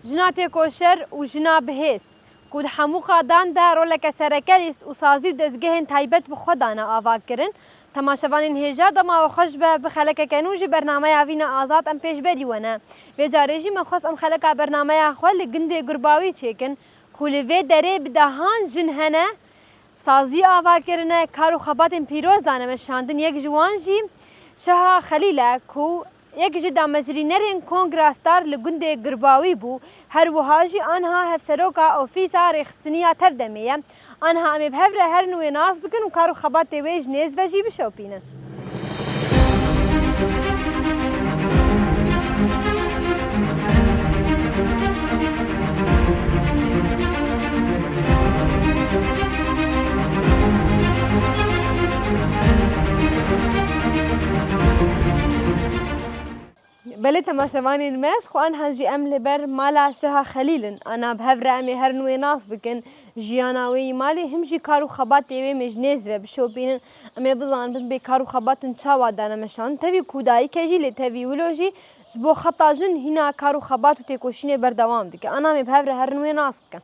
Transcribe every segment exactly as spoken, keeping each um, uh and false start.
Jina têkoşer û jina bihêz, ku di hemû qadan de roleke sereke lîst û sazî û dezgehên taybet bi xwe dane avakirin. Temaşevanên hêja dema we xweş be, bi xelekeke nû ji bernameya Vîna Azad em pêşberî we ne. Vê carê jî me xwest em xeleka bernameya xwe li gundê Gurbawî çêkin, ku li vê derê bi dehan jin hene, sazî ava kirine, kar û xebatên pîroz dane meşandin. Yek ji wan jî Şeha Xelîl e, ku yek ji damezrînerên Kongra Star li gundê Girbawî bû. Her wiha jî anha hevseroka Ofîsa Rêxistinî ya Tevdemê ye. Anha em ê bi hev re herin wê nas bikin û kar û xebatê wê ji nêz ve jî bişopînin. Belê temaşevanên me, ji xwe anha jî em li ber mala Şeha Xelîl in. Ana bi hev re em ê herin wê nas bikin. Jiyana wê yî malê, him jî kar û xebatê wê em ê ji nêz ve bişopînin. Em ê bizanin bê kar û xebatin çawa dane meşan. Tevî ku dayik e jî, lê tevî wilo jî ji bo xeta jin hîna kar û xebat û têkoşînê berdewam dike. Ana em ê bi hev re herin wê nas bikin.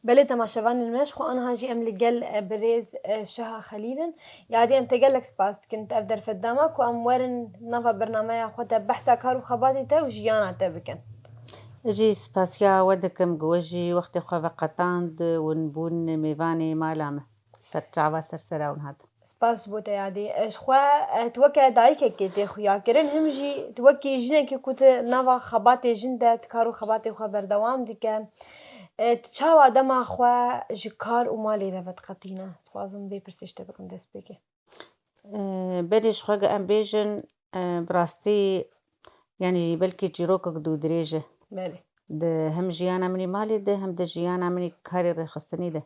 Belê temaşevanên me, ji xwe anha jî em li gel, e, birêz, e, Şeha Xelîl in. Yadî em te gelek spas dikin, te ev derfet dama ku em werin nava bernameya xwe te behsa kar û xebatê te û jiyana te bikin. Ez jî spasiya we dikim ku we jî wextê xwe veqetand, hûn bûn mêvanê mala me. Ser çava ser sera hûn hatin. Spas ji bo te Yadî. E, ji xwe, e, tu weke dayikekê tê xuya kirin, him jî tu wekî jinekî ku tu nava xebatê jin de, tu kar û xebatê xwe berdewam dike. E, tu çawa dema xwe ji kar û malê ve vediqetîne? Dixwazim vê pirsê ji te bikim destpêkê. E, berê ji xwe ge em bêjin, e, bi rastî, yanî belkî çîrokek dû dirêj e. Belê. Di hem jiyana min ê malê de, hem di jiyana min ê karê rêxistinî de.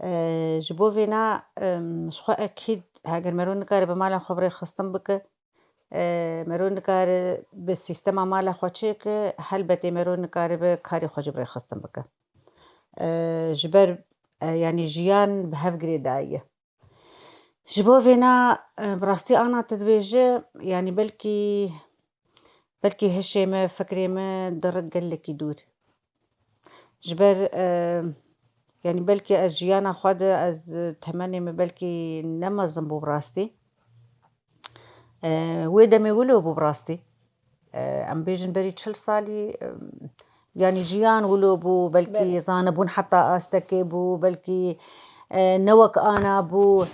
E, ji bo vêna, em, ji xwe ekîd, heger mero nikare bi mala xwe bi rêxistin bike, e, mero nikare bi sîstema mala xwe çêke, helbetê mero nikare bi karê xwe jî bi rêxistin bike. E, ji ber, e, yanî jiyan bi hev girêdayî ye. Ji bo vêna, e, bi rastî ana tu dibêje, yanî belkî, belkî hişê me, fikrê me dirik gelekî dûr. Ji ber, e, yanî belkî ez jiyana xwe de, ez, e, temenê me belkî ne mezin bû bi rastî. E, wê demê wilo bû bi rastî. E, em bêjin berî çil salî, e, yanî jiyan wilo bû, belkî Belê. zanebûn heta astekê bû, belkî, e, ne wek ana bû,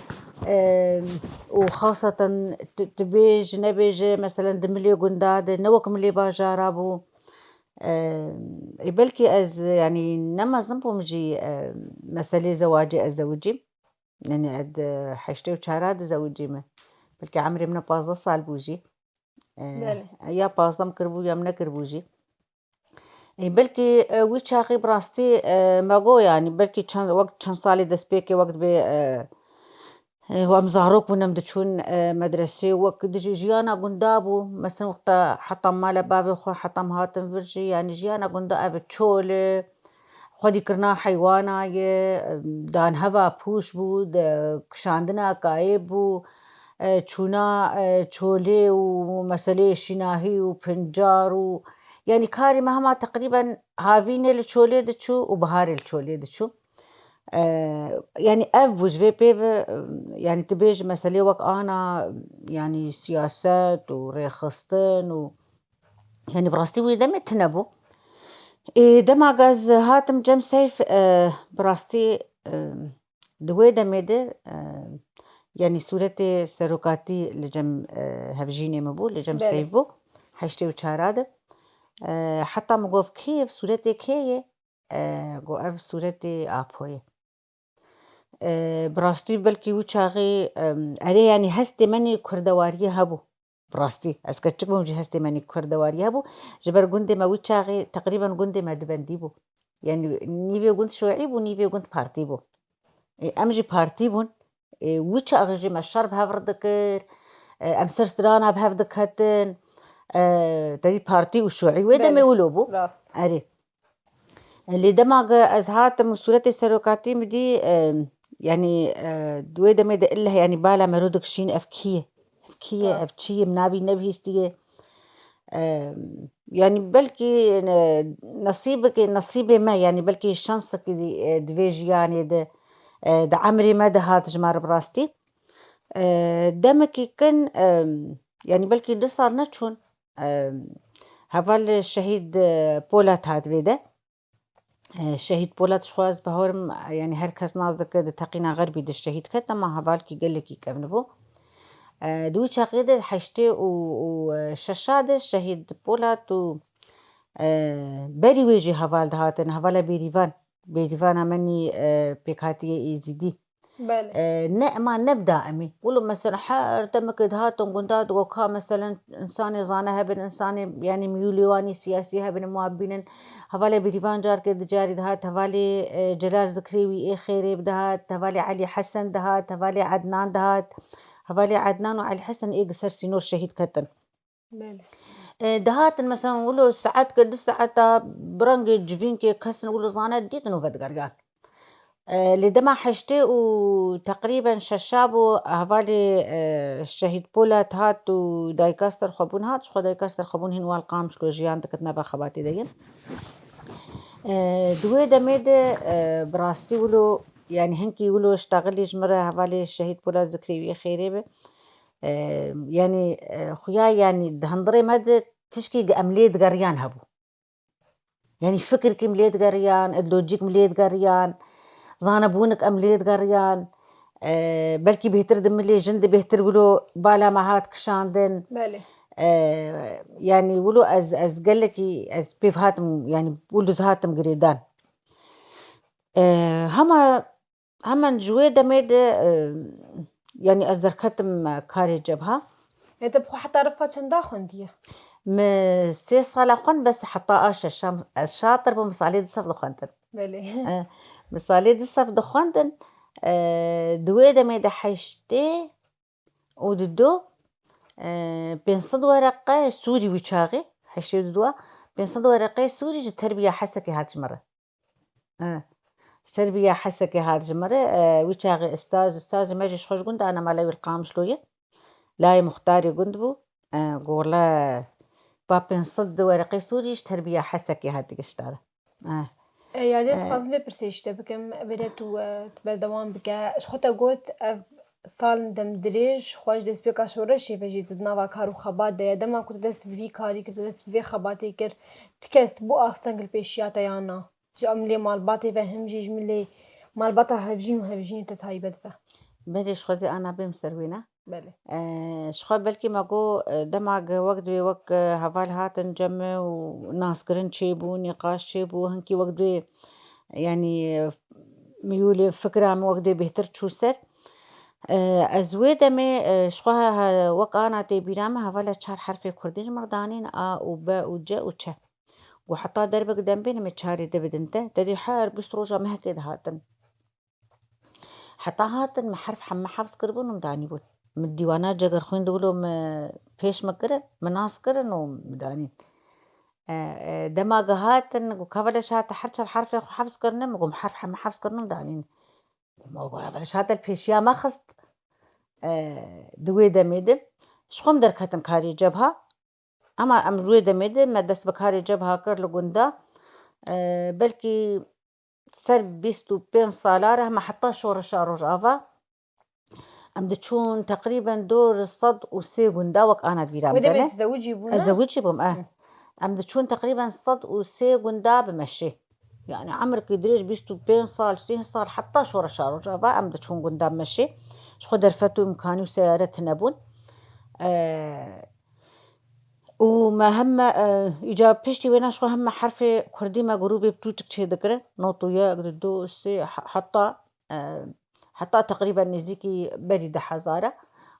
e, û xaseten tu, tu bêj, nebêje, meselen di milê gunda de, ne wek milê bajara bû. E, e, belkî ez, yanî ne mezin bûm jî, e, meselê zewacê ez zewicîm. Yanî ez di heştê û çara de zewicîme. Belkî emrê min pazdeh sal bû jî. E, Belê. ya pazdeh em kiribû ya em nekiribû jî. E, belkî, e, wî çaxî bi rastî, e, me got, yanî belkî çend, wek çend salê destpêkê wek dibê, e, e, em zarok bûn, em diçûn, e, medresê, wek dijî jiyana gunda bû. Mesela wexta heta mala bavê xwe, heta em hatin vir jî, yanî jiyana gunda ev çol e, xwedîkirina heywana ye, danheva pûş bû, de kişandina kayê bû, e, çûna, e, çolê û meseleyê şînahî û pincar û, yanî karê me hema teqrîben havînê li çolê diçû û biharê li çolê diçû. E, yanî ev bû ji vê pê ve, e, yanî tu bêjî meselê wek ana, yanî siyaset û rêxistin û Yanî bi rastî wî demê tune bû. Ê, dema ez hatim cem Seyf, e, bi rastî, e, di wê demê de, e, yanî sûretê serokatî li cem, e, hevjînê min bû, li cem Belê. Seyf bû, heştê û çara de. E, heta min got, "Kê ye, sûretê kê ye?" E, got, "Ev sûretê Apo ye." E, bi rastî belkî wî çaxê, e, erê, yanî hestê min ê kurdewariyê hebû. Bi rastî, ez keçik bûm jî hestê min ê kurdewariyê hebû. Ji ber gundê me wî çaxê teqrîben gundê me dibendî bû. Yanî nîvê gund şuî bû, nîvê gund partî bû. E, em jî partî bûn. E, wî çaxê jî me şer bi hev re dikir. E, em ser strana bi hev diketin. E, tevî partî û şuî wê Belê. demê wilo bû. Rast. Erê. Lê dema ku ez hatim û sûretê serokatî min dî, e, yanî, e, di wê demê de illeh, yanî bala mero dikişîn, ev kî ye? Ev kî ye? Ev çi ye? Min navî nebihîstiye. E, yanî belkî, e, nesîbekê, nesîbê me, yanî belkî şansekî, e, di vê jiyanê de, e, di emrê me de hat ji me re bi rastî. E, demekî kin, e, yanî belkî du sal neçûn, e, heval Şehîd, e, Polat hat vê de. E, Şehîd Polat ji xwe ez bawerim, e, yanî her kes nas dike di teqîna xerbî de şehîd ket, ama hevalkî gelekî kevn bû. E, di wî çaxê de heştê û, û, e, şeşa de Şehîd Polat û, e, berî wê jî heval dihatin, hevala Bêrîvan. Bêrîvana menî, e, pêkhatiye Êzîdî. Belê. E, ne, ema ne bi daimî. Wilo mesela her demekê dihatin gunda, digo ka meselen insanê zane hebin, insanê, yanî miyûlê wan ê siyasî hebin, ema bibînin. Hevalê Bêrîvan carkê di carî dihat, hevalê, e, Celal Zikrêwî ê Xêrê dihat, hevalê Elî Hesen dihat, hevalê Ednan dihat. Hevalê Ednan û Elî Hesen ê gi ser sînor şehîd ketin. Belê. E, dihatin mesela wilo saet ke du saeta bi rengê civînkê kesin wilo zane dîtin û vedigeriyan. E, lê dema heştê û teqrîben şeşa bû, hevalê, e, Şehîd Polat hat û dayika serxwebûn hat, ji xwe dayika serxwebûn hîn wal Qamişlo jiyan dikit nava xebatê de yin. E, di wê demê de, e, bi rastî wilo, yanî hinkî wilo ştaxilî ji min re hevalê Şehîd Polat Zikrêwî ê Xêrê bi. E, yanî, e, xuya yanî di hundirê me de tişkî em lê digeriyan hebû. Yanî fikirkî em lê digeriyan, îdeolojîk em lê digeriyan, zanebûnik em lê digeriyan. E, belkî bêhtir di milê jin de bêhtir wilo bala me hat kişandin. Belê. E, yanî wilo ez, ez gelekî, ez pêv hatim, yanî wilo ez hatim girêdan. E, hema Hemen ji wê demê de, e, yanî ez derketim, e, karê cebha. E, te bi xwe heta rifa çenda xwendiye? Min sê sala xwend, bes heta a şeşa ez şatir bûm, min salê du sef dixwendin. Belê. E, min salê du sef dixwendin, e, di wê demê de heştê û du, e, pênc sed wereqe sûrî wî çaxê, heştê û du, pênc sed wereqe sûrî ji terbiya Hesekê hat ji min re. E, Serbiya Hesekê hat ji min re, e, wî çaxê ustaz, ustazê me jî ji xwe ji gund ana mala wî li Qamişlo ye. Layê muxtarê gund bû. E, got, wele, ba pênc sed wereqê sûrî ji terbiya Hesekê hat digiştara. E. E, ya, ez e, dixwazim vê pirsê ji te bikim, belê tu, e, tu berdewam bike. Ji xwe te got, ev sal demdirêj xwe ji destpêka şoreşê ve jî tu di nava kar û xebat de ye. Dema ku tu dest bi vî karî kir, tu dest bi vê xebatê kir, ti kes bû asteng li pêşiya te yan na? Ji em lê malbatê ve him jî ji min lê malbata hevjîn û hevjînê te taybet ve. Belê, ji xwe zî ana bêm ser wê ne? Belê. E, ji xwe belkî me got, e, dema ge-, wek divê wek, e, heval hatin cem me û naskirin çêbû, nîqaş çêbû, hinkî wek divê, yanî, e, miyûlê fikra min wek divê bêhtir çû ser. E, ez wê demê, e, ji xwe he-, he-, wek ana tê bîra min hevala çar herfê kurdî ji min re danîn, A û B û C û Ç. Got, heta derbek dem bêne me çarê te bidin te. Te dî her bîst roja mehekê dihatin. Heta hatin me herf heme hefz kiribûn û min danîbûn. Min dîwana Cegerxwîn di wilo me pêş me kirin, me nas kirin û min danîn. E, e, dema ge hatin, got, ka veleş hate her çar herfê xwe hefz kirine, min got, min herf heme hefz kirin û min danîn. Got, ma got, veleş hate li pêşiya me xist. E, di wê demê de ji xwe min derketin karê cebha. Ema em ji wê demê de me dest bi karê cebha kir li gunda, e, belkî ser bîst û pênc sala re hema heta şoreşa Rojava em diçûn teqrîben dor sed û sê gunda wek ana di bîra min de ne. Wê demê tu zewicî bû, ne? Ez zewicî bûm, eh. Hı. Em diçûn teqrîben sed û sê gunda bi meşê. Yani emrikî dirêj bîst û pênc sal, sî sal heta şoreşa Rojava em diçûn gunda bi meşê. Ji xwe derfet û imkanî û seyare tune bûn. E, û me heme, e, îca piştî wêna ji xwe heme herfê kurdî me grûbê biçûçik çê dikirin. Not û yek, du, du, sê, he-, heta, e, heta teqrîben nêzîkî berî du hezar e.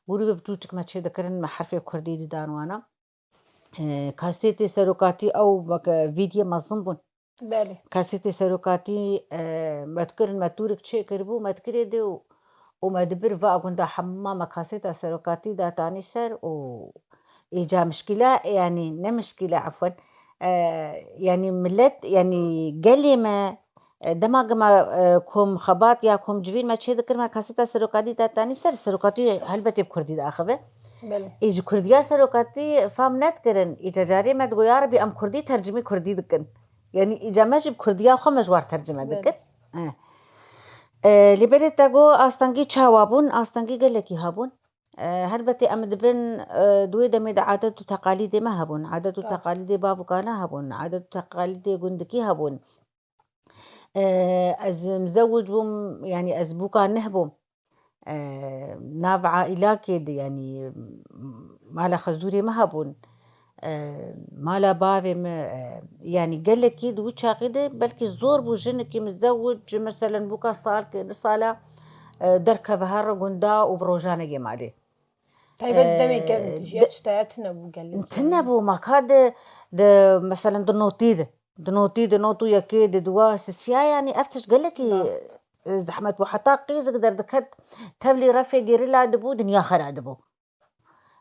Grûbê biçûçik me çê dikirin, me herfê kurdî didan wana. E, kasetê serokatî ew weke vîdiyê mezin bûn. Belê. Kasetê serokatî, e, me dikirin, me tûrik çêkiribû, me dikirê dê û, û me dibir va gunda hema me kaseta serokatî datanî ser û îca mişkîle, yanî ne mişkîle, efwen, E, yanî millet, yanî gelê me, e, dema gima, e, kom xebat ya kom civîn me çê dikir, me kaseta serokatî datanî ser serokatî helbetê bi kurdî diaxive. Belê. Ê ji kurdiya serokatî fam nedikirin. Îca carê me digo, ya Rebî, em kurdî tercimî kurdî dikin. Yanî îca me jî bi kurdiya xwe me ji war tercime Belê. dikir. E. E, lê belê te got astengî çawa bûn? Astengî gelekî hebûn. E, helbetê em dibin, e, di wê demê de adet û teqalîdê me hebûn. Adet û Rast. teqalîdê bavûkana hebûn. Adet û teqalîdê gundikî hebûn. E, ez mizewij bûm, yanî ez bûka neh bûm. E, nav aîlakê de, yanî mala xezûrê me hebûn. E, mala bavê me, e, yanî gelekî di wî çaxî de belkî zor bû jinekî mizewij, meselen bûka salkê, du sala, e, derkeve here gunda û bi rojanekê malê. Taybet E, demê germ de- jî ya tiştaya tune bû gelekî. Tune bû, ma ka de, de meselen di notî de. Di notî, di not û yekê, di dua, sisiya, yanî ev tişt gelekî Rast. e, zehmet bû. Heta qîzik derdiket, tevlî refê gerîla dibû, dinya xera dibû.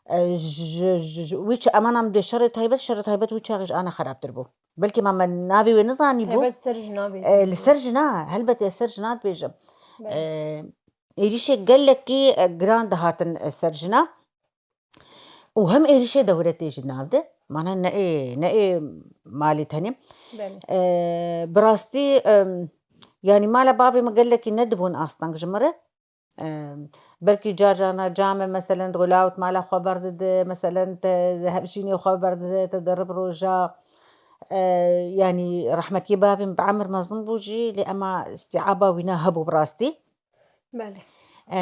E, ji, ji, ji, wî çi emanan dê şerê taybet, şerê taybet wî çaxê ji ana xerabtir bû. Belkî ma me navê wê nizanî bû. Taybet ser jina bê. E, li ser jina, helbetê ser jina dibêjim. Belê. E, êrîşê gelekî, e, giran dihatin, e, ser jina. Û hem êrîşê dewletê jî nav de. Mana ne ê, ne ê malê tenê. Belê. E, bi rastî, e, yanî mala bavê min gelekî nedibûn asteng ji min re. E, belkî car carna camê meselen digulawt mala xwe berdide, meselen te hevjînê xwe berdide, te derib roja. E, yanî rehmetiyê bavê min bi emir mezin bû jî, lê ema îstîaba wîna hebû bi rastî. Belê. E,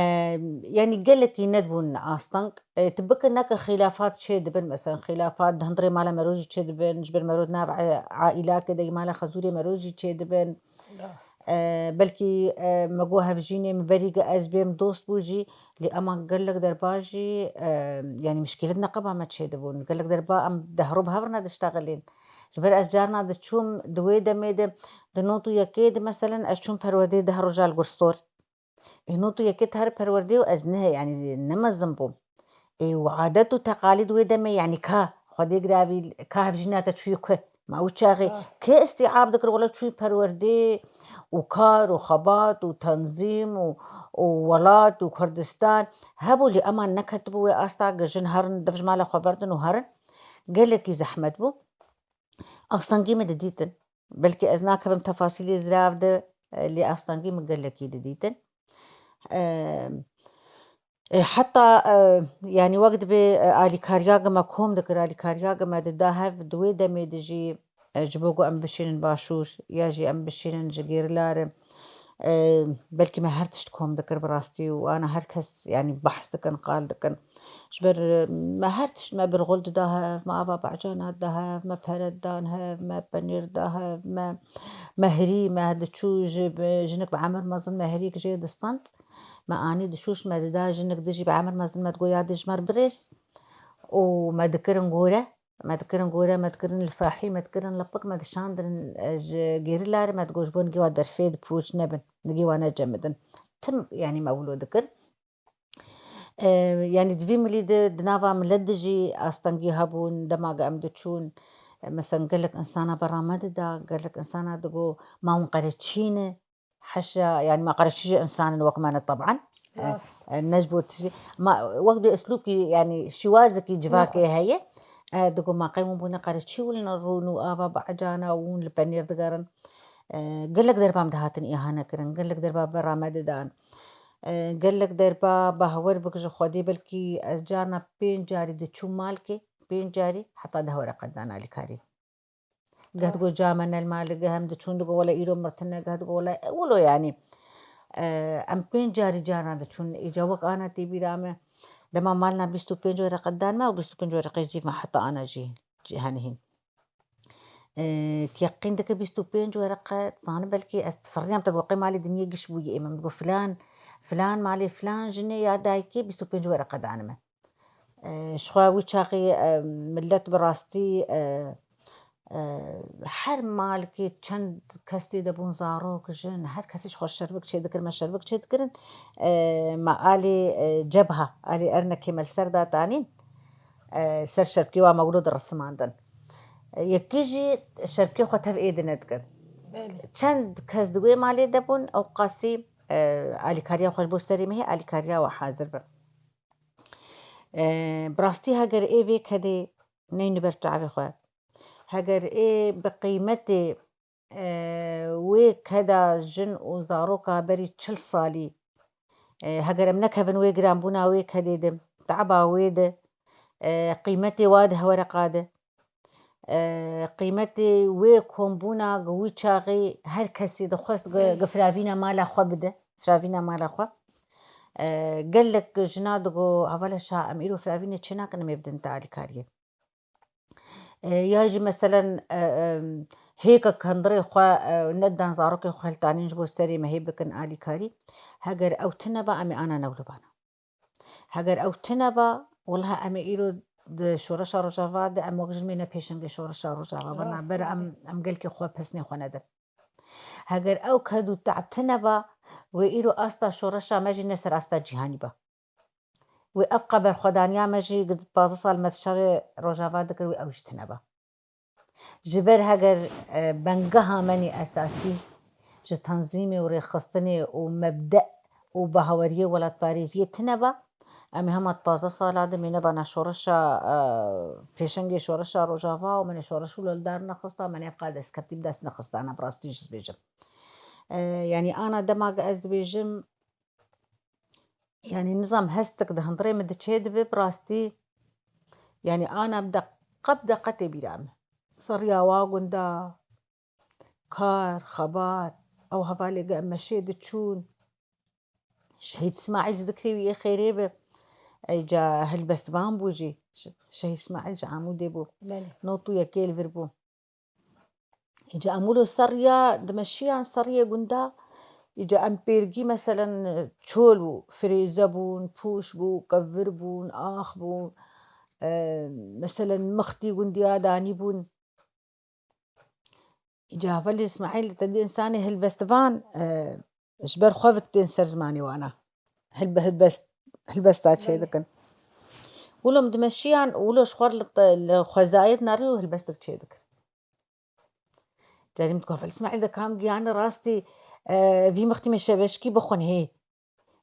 yanî gelekî nedibûn asteng. E, tu bike neke xîlafat çê dibin, meselen xîlafat di hundirê mala mero jî çê dibin, ji ber mero di nav, e, aîlakê de mala xezûrê mero jî çê dibin. Rast. E, belkî, e, me got hevjînê min berî ge ez bêm dost bû jî, lê ema gelek derba jî, e, yanî mişkîlet neqeba me çê dibûn. Gelek derba em dehro bi hev re ne diştexilîn. Ji ber ez carna diçûm di wê demê de, di not û yekê de meselen ez çûm perwerdeyê deh roja li Gursor. Ê not û yekê te her perwerdê û ez ne, yanî ne mezin bûm. Ê û adet û teqalîd wê demê, yanî ka Xwedê giravî, ka hevjîna te çûyî ku? Ma wî çaxê Rast. kê îstîab dikir, wela çûyî perwerdê û kar û xebat û tenzîm û, û welat û Kurdistan hebû, lê ema neketibû wê asta ge jin herin, dev ji mala xwe berdin û herin. Gelekî zehmet bû. Astengî min didîtin. Belkî ez nakevim tefasîlê zirav de, e, lê astengî min gelekî didîtin. E, e, heta, e, yanî wek dibê, e, alîkariya ge me kom dikir, alîkariya ge me dida hev, di wê demê de jî, e, ji bo ku em bişînin başûr, ya jî em bişînin ji gêrila re, e, belkî me her tişt kom dikir bi rastî û ana her kes, yanî behs dikin, qal dikin. Ji ber, e, me her tişt, me birxul dida hev, me ava bahcana dida hev, me pere didan hev, me penêr dida hev, me, me hirî, me diçû ji, bi, jinik bi emir mezin me hirîk jê distand. Me anî diçû ji me dida jinik dijî bi emir mezin me digot ya dijmer birêz û me dikirin gore. Me dikirin gore, me dikirin lifahî, me dikirin lipik, me dişandin, e, ji gêrila re, me digot ji bo nigê wa derfê dipûç nebin, nigê wa necemidin. Tim, yanî me wilo dikir. E, yanî di vî milî de di nava milet de jî astengî hebûn, dema ge em diçûn, e, mesela gelek insana berame dida, gelek insana digot, ma hûn qereçî ne? Heşa, yanî ma qereçî jî insan in wek me ne teb'an. E, Rast. e, ne ji bo tijî. Ma wek bi eslûbkî, yanî şîwazekî civakê Muhim. heye. E, digo ma qey hûn bûne qereçî û li rûn û ava bahcana û hûn li penêr digerin. E, gelek derba em dihatin îhane kirin, gelek derba berame didan. E, gelek derba bawer bik ji Xwedê, belkî ez carna pênc carî diçûm malkê, pênc carî heta deh wereqe dana alîkarî. Geh digo Rast. Came ne li malê, geh em diçûn digo wele îro mirtine, geh digo wele, e, wilo yanî. E, em pênc carî carna diçûn, îca wek ana tê bîra me, dema malna bîst û pênc wereqe dan me û bîst û pênc wereqê zîv me heta ana jî, jî henihîn. E, tu yeqîn dike bîst û pênc wereqe, zanî belkî ez diferriyam te digo qey malê dinyê giş bûyî ê me, min digo filan, filan malê filan jinê ya dayikê bîst û pênc wereqe danime. E, ji xwe wî çaxî, e, millet bi rastî, e, e, her malkê çend kes tê de bûn, zarok, jin, her kesî ji xwe şerbik çêdikir, me şerbik çêdikirin. E, me alî, e, cebha, alî ernekê me li ser datanîn, e, ser şerbikê wa me wilo dirisimandin. Yekî jî şerpkê xwe tev êdî nedikin. Belê. Çend kes di wê malê de bûn, ew qasî, e, alîkariya xwe ji bo serê me hê, alîkariya we hazir bin. E, bi rastî heger ê vê kedê neyni ber çavê xwe, heger ê bi qîmetê, e, wê keda jin û zaroka berî çil salî, e, heger em nekevin wê giranbûna wê kedê de, te'ba wê de, e, qîmetê wa de hewereqa de, e, qîmetê wê kombûna gi wî çaxî her kesî dixwest gi, gi firavîna mala xwe bide, firavîna mala xwe. E, gelek jina digo, hevala şa, em îro firavînê çê nakin, em ê bidin te alîkariyê. E, ya jî meselen, e, e, hêkek hundirê xwe, e, nedidan zarokê xwe hiltanîn ji bo serê me hê bikin alîkarî. Heger ew tune ba, em ê ana newlibana. Heger ew tune ba, wela em ê îro di şoreşa Rojava de em wek jin mê ne pêşengê şoreşa Rojava, bena ber em, em gelkê xwe pesnê xwe nedin. Heger ew ked û te'b tune ba, wê îro asta şoreşa me jî ne ser asta cîhanî ba. Wê ev qe berxwedaniya me jî gi pazdeh sal me di şerê Rojava dikir, wê ew jî tune ba. Ji ber heger, e, bengeha me nê esasî ji tenzîmê û rêxistinê û mebde û bahaweriyê welatparêziyê tune ba, em ê hema di pazdeh sala de mê nebana şoreşa, e, pêşengê şoreşa Rojava û me nê şoreş û li dar nexista, me nê ev qal destkeftî bi dest nexistana, bi rastî jî dibêjim. E, yanî ana dema ez dibêjim, yanî nizam hestik di hundirê min diçê dibe, bi rastî, yanî ana bi deqe bi deqe tê bîra min. Seriya wa gunda, kar, xebat, ew hevalê ge em meşê diçûn. Şehîd Îsmaîl zikrê wî yê xêrê be. Ey ca helbestvan bû jî. Ş-, Şehîd Îsmaîl ji Amûdê bû. Belê. Not û yekê li vir bû. Îca em wilo seriya dimeşiyan seriyê gunda, îca em pêrgî meselen çol bû, firêze bûn, pûş bû, kevir bûn, ax bû, e, meselen mixtî gundiya danî bûn. Îca hevalê Îsmaîl te dî însanê hilbestvan, e, ji ber xwe vitên ser zimanê wana. Hilbe-, hilbest, hilbesta çê dikin. Wilo em dimeşiyan, wilo ji xwe li te-, li xwezayê dinarî û hilbestik çê dikin. Carî min digot, "Heval Îsmaîl, de kam giyane rastî, e, vî mixtîmê şebeşkî bixwin hê."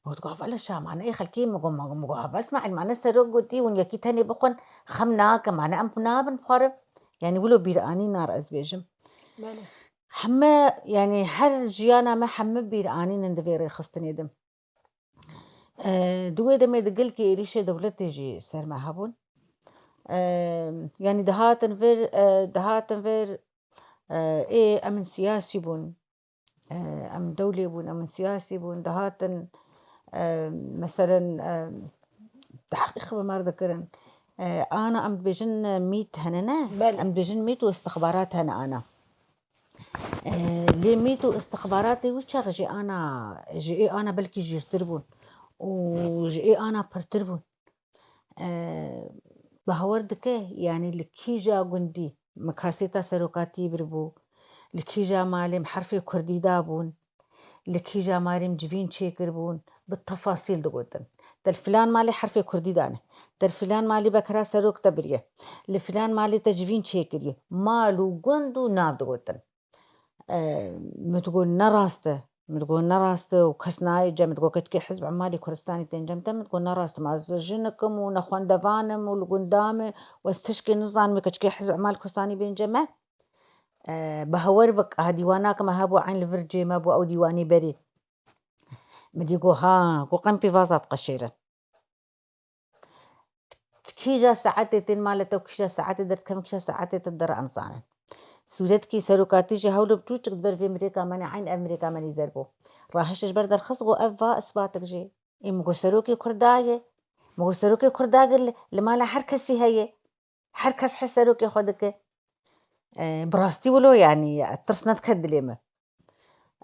Min digot, "Heval şamane, ê xelkê." Min got, min got, min got, "Heval Îsmaîl, mane serok gotî hûn yekî tenê bixwin, xem nake, mane em nabin xwarib." Yanî wilo bîranîna re ez bêjim. Belê. Heme, yanî her jiyana me heme bîranînin di vê rêxistinê de. E, di wê demê de gelkî êrîşê dewletê jî ser me hebûn. E, yanî dihatin vir, e, dihatin vir, e, ê em in siyasî bûn. E, em dewlê bûn, em in siyasî bûn. Dihatin, e, meselen, e, tehqîq bi me re dikirin. E, ana em dibêjin mît hene ne? Belê. Em dibêjin mît û istixbarat hene ana. E, lê mît û istixbaratê wî çax ji ana, ji ê ana belkî jîrtir bûn û ji ê ana pirtir bûn. E, bawer dike, yanî li kîja gundî min kasêta serokatî biribû, li kîja malê min herfê kurdî dabûn, li kîja malê min civîn çêkiribûn, bi tefasîl digotin. Te li filan malê herfê kurdî dane. Te li filan malê bekira serok te biriye. Li filan malê te civîn çêkiriye. Mal û gund û nav digotin. E, min digot ne rast e. Min digot ne rast e û kes nayê cem. Min digot keçikê Hizb Emalê Kurdistanê tên cem te. Min digot ne rast e. Ma ez jinik im û nexwendevan im û li gunda me û ez tişkê nizanim, keçikê Hizb Emal Kurdistanê bên cem me. E, bi hewer bik, aha dîwana ke me hebû eyn li vir cê me bû ew dîwanê berê. Min dî got, ha, got qem pêvaza diqeşêrin. Kîja saetê tên mala te û kîja saetê derdikevin, kîja saetê te dere em zanin. Sûretkî serokatî jî hewlo bi çûçik di ber vê mirêka me ne, eyn ev mirêka me nîzer bû. Rahişt ji ber derxist got ev va isbatik jê. Ê min got serokê Kurda ye. Min got serokê Kurda ge li, li mala her kesî heye. Her kes her serokê xwe dike. E, bi rastî wilo, yanî, tirs nedike dilê min.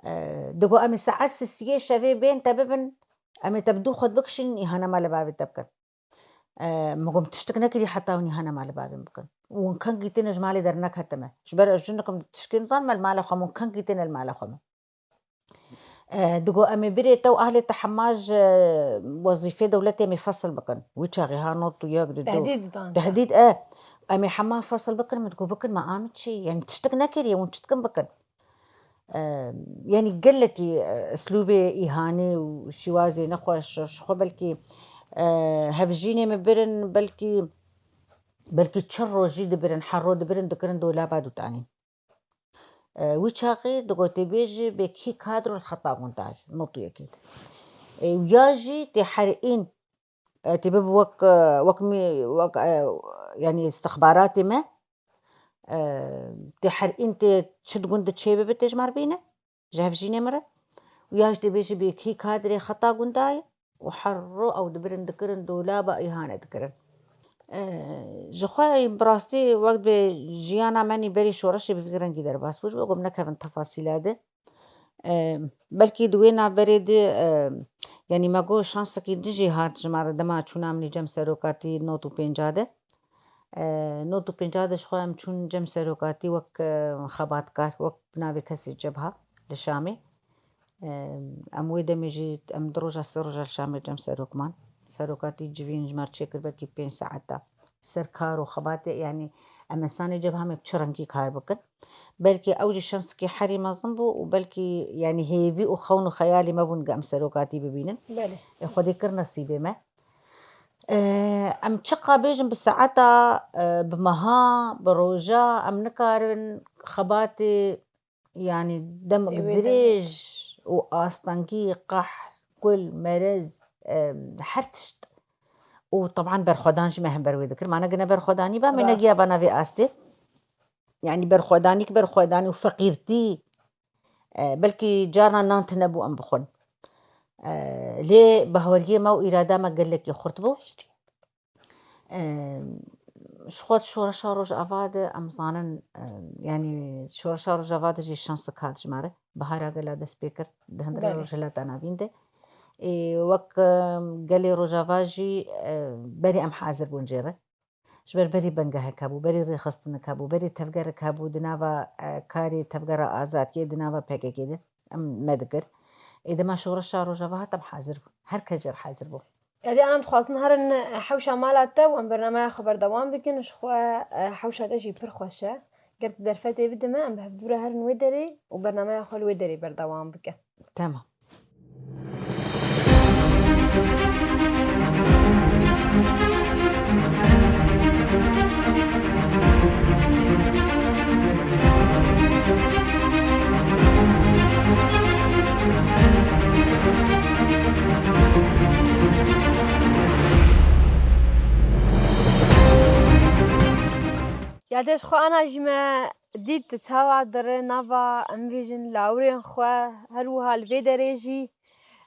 E, digo, em ê saet sisiyê şevê bên te bibin, em ê te bi dû xwe bikişînin, îhana mala bavê te bikin. E, min got, tiştik nekirî heta hûn îhana mala bavê min bikin. Û hûn kengî têne ji malê derneketime. Ji ber ez jinik im, tişkê nizanim, me li mala xwe min, hûn kengî têne li mala xwe min. E, digo, em ê birê te û ahlê te hema ji wezîfê dewletê em ê fesil bikin. Wî çaxê ha not û yek, di du. Tehdîd dan. Tehdîd, e. Em ê hema fesil bikin, min digot bikin, me a min çi? Yani tiştik nekiriye, hûn çi dikin bikin? Em, yani gelekî, e, eslûbê îhanê û şîwazê nexweş, ji xwe belkî, e, hevjînê min birin, belkî, belkî çi rojî dibirin, hero dibirin, dikirin dolaba dûtanîn. E, wî çaxê digotê bêjî bê kî kadro li xeta gundayê, not û yekê de. E, ya jî tê herîn, e, tê bibe wek, e, wek mî-, wek, e, yani istixbaratê me, e, tê herîn tê çi di gund de çê bibe tê ji me re bîne, ji hevjînê min re. Û ya jî tê bêjî bê kî kadrê xeta gundayê û herro ew dibirin dikirin dolaba îhane dikirin. E, ji xwe bi rastî wek bi jiyana me nî berî şoreşê bi vî rengî derbas bû, ji bo ku em nekevin tefasîla de. E, belkî di wê navberê de, e, yanî me got şansekî din jî hat ji me re dema çûna min î cem serokatî nod û pênca de. E, nod û pênca de ji xwe em çûn cem serokatî wek, e, xebatkar, wek bi navê kesê cebha li Şamê. E, em wê demê jî, em du roja, sê roja li Şamê cem serok man. Serokatî civîn ji me re çêkir belkî pênc saeta. Ser kar û xebatê, yanî em insanê cebha me bi çi rengî kar bikin. Belkî ew jî şansekî herî mezin bû û belkî, yanî hêvî û xewn û xeyalê me bûn ge em serokatî bibînin. Belê. E, Xwedê kir nesîbê me. E, em çiqa bêjin bi saeta, e, bi meha, bi roja, em nikarin xebatê, yanî demek Ê, wê dirêj û astengî, qehr, kul, merez, e, her tişt. Û teban berxwedan jî me hember wê dikir. Ma ne gine berxwedanî ba, me Rast. negiya ba navê astê. Yanî berxwedanî ki berxwedanî û feqîrtî, e, belkî carna nan tune bû em bixwin. E, lê bahweriyê me û îrada me gelekî xurt bû. E, ji xwe şoreşa Rojava de em zanin, e, yanî şoreşa Rojava de jî şansik hat ji me re. Bihara gela dest pê kir, di hundirê Belê. Rojhilata Navîn de. Ê, wek, e, gelê Rojava jî, e, berê em hazir bûn jê re. Ji ber berê bengehek hebû, berê rêxistinek hebû, berê tevgerek hebû di nava, e, karê tevgera azadiyê, di nava P K K de em me dikir. Ê, dema şoreşa Rojava hat em hazir bûn. Her kes jê re hazir bû. Êdî em dixwazin herin hewşa mala te û em bernameya xwe berdewam bikin. Ji xwe, e, hewşa te jî pir xweş e. Ger tu derfetê bide me, em bi hevdû re herin wê derê û bernameya xwe li wê derê berdewam bikin. Tamam. Ya te ji xwe ana jî me dît tu çawa dere nava, em bêjin, lawirên xwe, her wiha li vê derê jî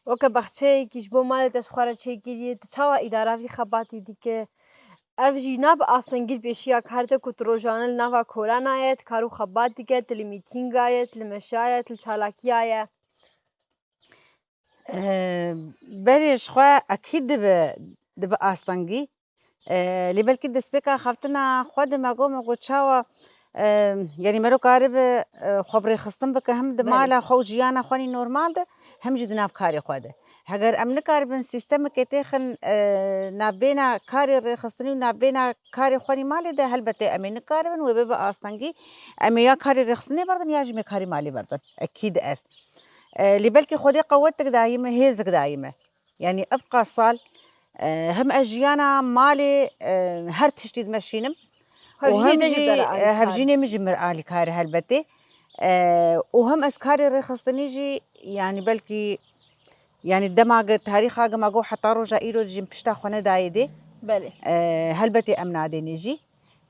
weke baxçeyekî ji bo malê te ji xwe re çêkiriye, tu çawa îdara vî xebatî dike? Ev jî na bi astengî li pêşiya kar te ku tu rojane li nava kolana ye, tu kar û xebat dike, tu li mîtînga ye, tu li meşa ye, tu li çalakiya ye. Eee, berê ji xwe ekîd dibe, dibe astengî. Eee, lê belkî destpêka xeftina xwe de me got, me got çawa, eee, yanî mero karibe, eee, xwe bi rêxistin bike, hem di Belê. mala xwe û jiyana xwe nî normal de, hem jî di nav karê xwe de. Heger em nikaribin sîstemekê têxin, eee, navbêna karê rêxistinî û navbêna karê xwe nî malê de, helbetê em ê nikaribin wê bibe astengî. Em ê ya karê rêxistinê berdin ya jî em ê karê malê berdin. Ekîd ev. E, lê belkî Xwedê qewet dayî me, hêzik dayî me. Yanî ev qas sal, e, hem ez jiyana malê, e, her tiştî dimeşînim û Hevjînê hem te jî jî, bera e, alîkar. hevjînê min jî mir alîkar e helbetê. E, û hem ez karê rêxistinî jî, yanî belkî, yanî dema ge tarîxa ge me got heta roja îro dijîm pişta xwe nedayê dê. Belê. E, helbetê em nadênê jî.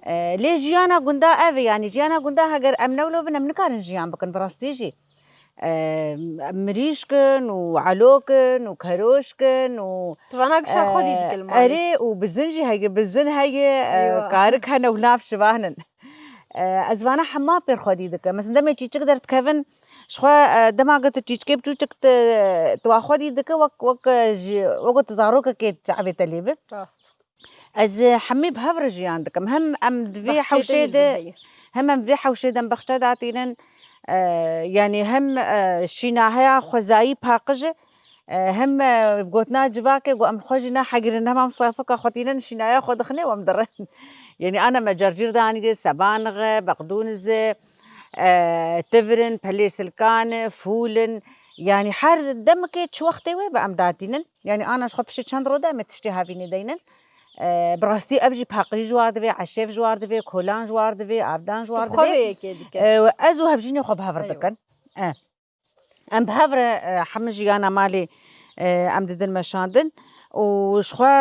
E, lê jiyana gunda ev e, yanî jiyana gunda heger em newlo bin, em nikarin jiyan bikin, bi rastî jî. E, mirîşk in û elok in û keroşk in û, Tu vana gişa xwedî e, dikil malê. erê û bizin jî heye, bizin heye, e, Eywa. karik hene û nav şivan in. E, ez vana hema pêr xwedî dike. Mesela demê çîçik derdikevin, ji xwe, e, dema git çîçikê biçûçik tu, tu wa xwedî dike wek, wek, e, ji, wek tu zarokekê çavê te lê bi. Rast. Ez, e, hemî bi hev re jiyan dikim. Hem em di vê Baxçeyê te hewşê jî de, heye. hem em vê hewşê de em baxçe datînin, e, yanî hem, e, şînaheya xwezayî paqij e, e, hem, e, gotina civakê ku em xwe jî nahegirin, hem em safika xwe tînin, şînaya xwe dixine û em dirin. Yanî ana me Cercîrdanî, Sebanixi, Beqdûnizi, e, Tivirin, Pelê Silkani, Fûlin. Yanî her demekê çi wextê wê bi em datînin. Yanî ana ji xwe piştî çend roj de em ê tiştê havînê deynin. E, bi rastî ev jî paqijî ji war divê, eşêf ji war divê, kolan ji war divê, avdan ji war divê. Xwe vê yekê dike. E, ez û hevjînê xwe bi hev re dikin. E. Em bi hev re, e, hemî jiyana malê, e, em didin meşandin û ji xwe,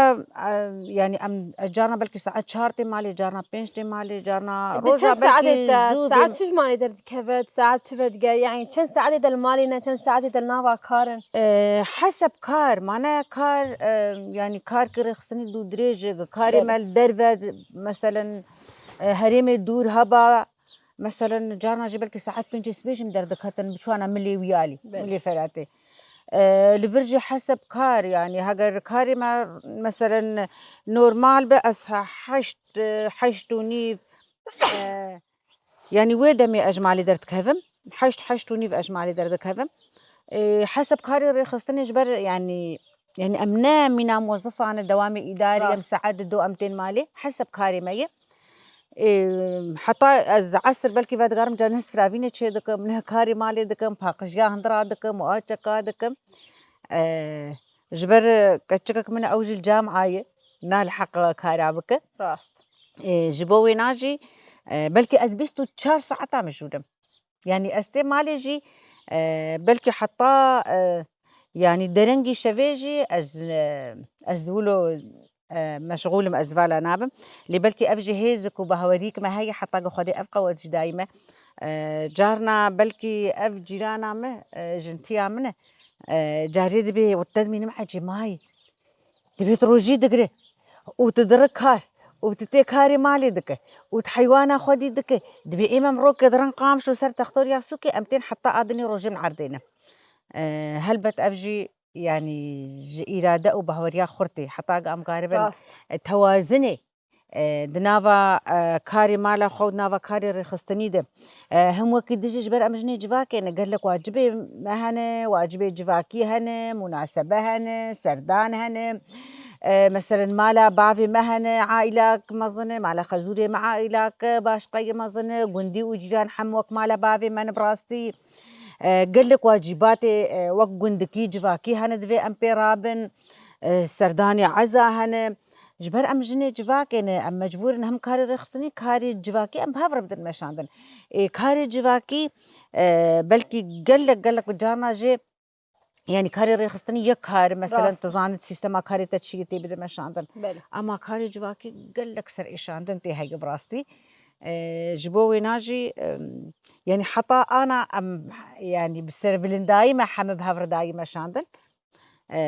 e, yanî em, ez carna belkî saet çar tê malê, carna pênc tê malê, carna roja belkî zû bê. Saet çi ji malê derdikeve, saet çi vedige, yanî çend saetê te li malê ne, çend saetê te li nava kar in? E, heseb kar, mane kar, e, yanî kar ki rêxistinî dû dirêj e, karê me li derve, meselen, e, herêmê dûr heba, Meselen, carna jî belkî saet pêncê sibê jî min derdiketin, biçûna milê wiyalî, milê Feratê. E, li vir jî heseb kar, yanî heger karê me, meselen, normal be, ez he-, heşt, e, heşt û nîv, e, yanî wê demê ez ji malê derdikevim, heşt, heşt û nîv ez ji malê derdikevim. E, heseb karê rêxistinê ji ber, yanî, yanî em ne mîna muwezifan e, dewamê îdarî em saet dido em tên malê, heseb karê me ye. Ê, heta ez esir belkî vedigerim, ca neh sifravînê çêdikim, neh karê malê dikim, paqijiya hindira dikim û a çeka dikim. Ê, ji ber keçikek min ew jî li camia ye, naliheq kara bike. Rast. Ê, ji bo wêna jî, e, belkî ez bîst û çar saeta mijûl im. Yanî ez tê malê jî, e, belkî heta, e, yanî derengî şevê jî ez, e, ez wilo, e, meşxûl im, ez vala nabim. Lê belkî ev jî hêzik û bawerîk me heye, heta ku Xwedê ev qewet jî dayî me. E, carna belkî ev cîrana me, e, jintiya min e, e, carê dibê û te dimînim ecê mayî. Dibê tu rojî digre û tu diri kar û tu tê karê malê dike û tu heywana xwedî dike. Dibê êm em rokê dirin Qamişlo ser textoriya sûkê, em tên heta a dinê rojê min erdê ne. E, helbet ev jî, yanî, ji îrade û bahweriya xurt tê. Heta ge em karibin, e, tewazinê, e, di nava, e, karê mala xwe û di nava karê rêxistinî de. E, him wekî dijî ji ber em jinê civakê ne, gelek wacibê me hene, wacibê civakî hene, munasebe hene, serdan hene. E, meselen, mala bavê me hene, aîlak mezin e, mala xezûrê me aîlak başqeyî mezin e, gundî û cîran hem wek mala bavê me ne bi rastî. E, gelek wacîbatê, e, wek gundikî, civakî hene divê em pê rabin. E, serdanê eza hene. Ji ber em jinê civakê ne, em mecbûr in hem karê rêxistinî, karê civakî em bi hev re bidin meşandin. Ê, karê civakî, e, belkî gelek, gelek carna jê, yanî karê rêxistinî yek kar, meselen, tu zanî sîstema karê te çi ye tê bide meşandin. Belê. Ama karê civakî gelek serêşandin tê heye bi rastî. E, ji bo wêna jî, em, yanî heta ana em, yanî bi serbilindayî me heme bi hev re dayî meşandin. E,